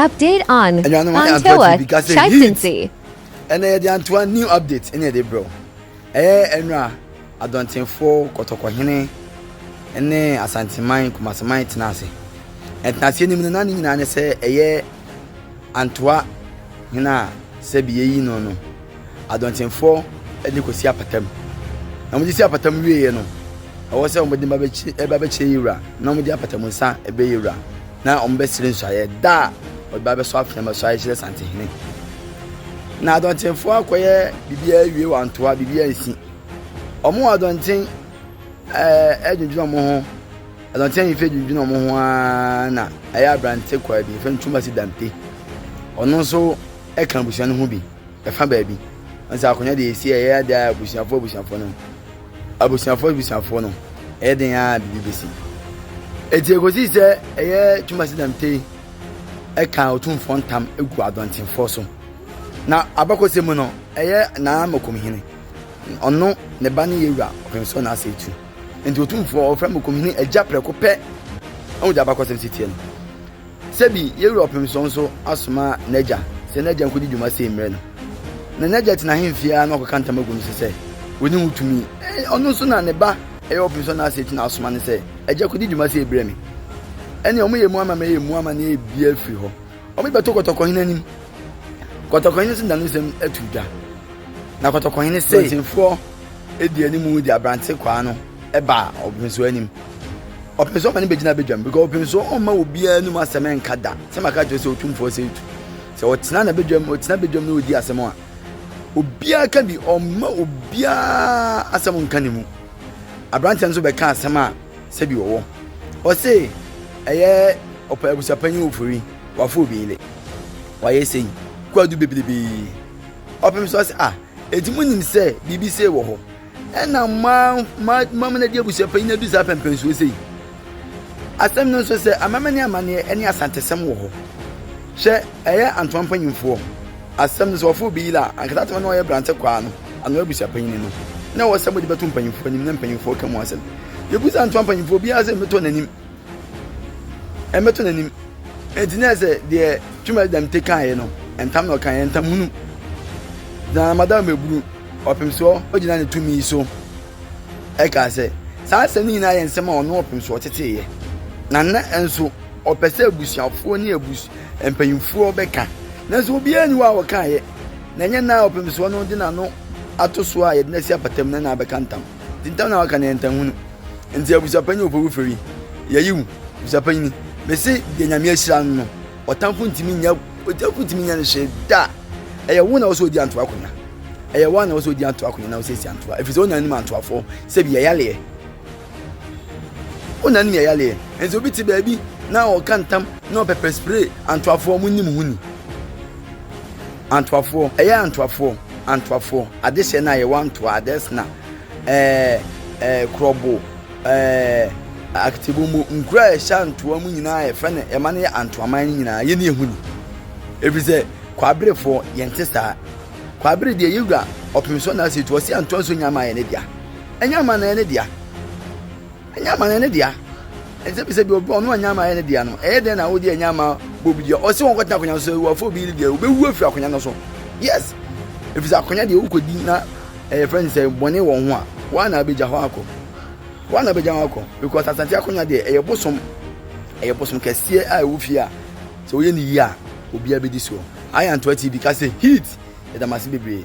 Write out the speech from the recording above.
Update on Anuanom ayɛ Antoa Antoa TV ka sɛ heat. Chieftaincy. Ɛnɛ yɛde Antoa new update ɛna yɛde brɛ wo. Ɛyɛ ɛnura Adɔntenfoɔ, Kɔtɔkɔhene ne Asanteman, Kumaseman tena ase. Ntenaseɛ no mu no na ne nyinaa ne sɛ ɛyɛ Antoa hene a sɛbi yɛyi no no Adɔntenfoɔ de kɔsi apata mu. Na wɔde si apata mu wieeɛ no, ɛwɔ sɛ wɔde ba bɛkyi ba bɛkyerɛ yɛwura na wɔde apata mu nsa bɛ yɛwura na wɔbɛsrɛ nsuaeɛ da a wɔde ba bɛsɔ afena mu asuaeɛ kyerɛ Santehene. Na adɔntenfoɔ akɔyɛ biribiara awie wɔ Antoa, biribiara nsi. Wɔn wɔ adɔnten ɛɛ ɛdwendwene wɔn ho. Adɔnten ahemfie dwendwene wɔn ho ara na ɛyɛ aberante kwaa bi, yɛfrɛ no Twumasi Damte. Ɔno nso ɛka abusua no ho bi. Ɛfa baabi. Wɔn sɛ akonnwa deɛ ɛsi ɛyɛ adeɛ a abusuafoɔ abusuafoɔ no abusuafoɔ abusuafoɔ no ɛyɛ den ara biribi bɛsi. Eti ekosi sɛ ɛyɛ Twumasi Damte ɛka otumfoɔ ntam egu adɔntenfoɔ so. Na abakɔsɛm mu no ɛyɛ Nana Mokomhene. Ɔno ne ba ne yɛwura Ɔpemsoɔ na asɛ etu. Nti otumfoɔ ɔfrɛ Mokomhene agya prɛko pɛ. Ɛho de abakɔsɛm si teɛ no. Sɛbi yɛn wura Ɔpemsoɔ nso asoma n'agya sɛ n'agya nkɔdi dwuma sei mmerɛ no. Na n'agya te n'ahemfie ara na ɔkɔka ntam agu no so sɛ ɔnni ho tumi. Ɔno nso na ne ba ɛyɛ Ɔpemsoɔ n'ase akyi na asoma no sɛ, Agya kɔdi dwuma sei brɛ me. Ɛnneɛ wɔyɛ mu amammerɛ yɛ mu amanneɛ biara firi hɔ. Wɔde bɛto Kɔtɔkɔhene anim. Kɔtɔkɔhene nso de n'anosɛm ato dwa. Na Kɔtɔkɔhene se. Dɔntenfoɔ di anim de aberante kwaa no baa Ɔpemsoɔ anim. Ɔpemsoɔ ma no bɛgyina badwam because Ɔpemsoɔ ɔmma obiara anim asɛm nka da. Sɛ maka kyerɛ sɛ Otumfoɔ sɛ tu. Sɛ ɔtena na badwam, ɔtena badwam na ɔdi asɛm a, obiara ka bi, ɔmma obiara asɛm nka ne mu. Aberanteɛ nso bɛka asɛm a sɛbi ɔwɔ. Ɔse ɛyɛ ɔpɛ abusuapanyin ofori, wafo obi yere. Wayɛ sei, kwadu bebrebee. Ɔpem so ɔse ah, enti monim sɛ biribi sei wɔ hɔ. Ɛna ma ma ma na di abusuapanyin adu saa pɛmpɛnsuo sei. Asɛm no nso sɛ amammerɛ ne amanneɛ ne asantesɛm wɔ hɔ. Hwɛ ɛyɛ Antoa mpanyimfoɔ. Asɛm no sɛ wɔfa obi yere a, anka saa tɛm na ɔyɛ brante kwaa no, ano abusuapanyin no, na ɛwɔ sɛ mode bɛto mpanyimfoɔ anim na mpanyimfoɔ ka mu asɛm. Yɛbu Antoa mpanyimfoɔ obiara sɛ mmɛtɔ n'anim. Ɛmmɛtɔ n'anim. Enti na ɛsɛ deɛ Twuma Damte kaeɛ no, ntam na ɔkaeɛ, ntam hunu. Na Madam Eburu, Ɔpemsoɔ gyina ne tumi so kaa sɛ, saa asɛm no nyinaa yɛ nsɛm a ɔno Ɔpemsoɔ teteeɛ, na na nso ɔpɛ sɛ abusuafoɔ ne abus mpanyimfoɔ bɛka. Nanso obiara nni hɔ a ɔkaeɛ, na ɛnyɛ nna a Ɔpemsoɔ no de n'ano ato so a yɛde no asi apata mu na na abɛka ntam. Nti ntam na waka no yɛ ntamhunu. Nti abusuapanyin Opoku Feri, yɛyi wo, abusuapanyin, mese deɛ Nyame ahyira no no, ɔtamfo ntumi nyɛ, ɔtamfo ntumi nyɛ no hwee da. Ɛyɛ wo na wɔ sɛ odi antoa akonnwa. Ɛyɛ wo na wɔ sɛ odi antoa akonnwa na wosiesie antoa. Ɛfiri sɛ wo na anim antoafoɔ sɛ bi yɛyaleɛ. Wo na anim yɛyaleɛ. Nti obi te baabi na ɔka ntam na ɔpɛpɛ spray antoafoɔ mo nim ho ni. Antoafoɔ, ɛyɛ antoafoɔ, antoafoɔ, adehyɛ no a yɛwɔ antoa, adɛsena, ɛɛ, ɛɛ, korɔbo, ɛɛ, aketebombo, nkuro a ɛhyɛ antoa mu nyinaa yɛfrɛ no, ɛma no yɛ antoaman no nyinaa, yɛni ɛho ni. Ɛfiri sɛ, Kwaberefoɔ, yɛnte saa. Kwabere deɛ, yɛwura ɔpem so na asɛ tu, ɔse antoa nso nya ama yɛ ne dea. Ɛnyɛ ama na ɛyɛ ne dea. Ɛnyɛ ama na ɛyɛ ne dea. Ɛnsɛ bi sɛ bi obi ɔno anya ama yɛ ne dea no, ɛyɛ dɛn na wode ɛnyɛ ama bɔ obi dua? Ɔse wɔn kɔtena akonnwa so sɛ wɔafo obi yere deɛ, wobɛwu afiri akonnwa no so. Yes! Ɛfiri sɛ akonnwa deɛ wokɔdi na ɛyɛ fɛn sɛ bɔne wɔ ho a, woa na abɛgya hɔ akɔ. Woa na abɛgya hɔ akɔ. Because Asante akonnwa deɛ, ɛyɛ bosom. Ɛyɛ bosom kɛseɛ a ɛwɔ fie a, sɛ woyɛ no yie a, obiara bɛdi soɔ. Ayɛ Antoa TV ka sɛ heat! Yɛda mo ase bebree.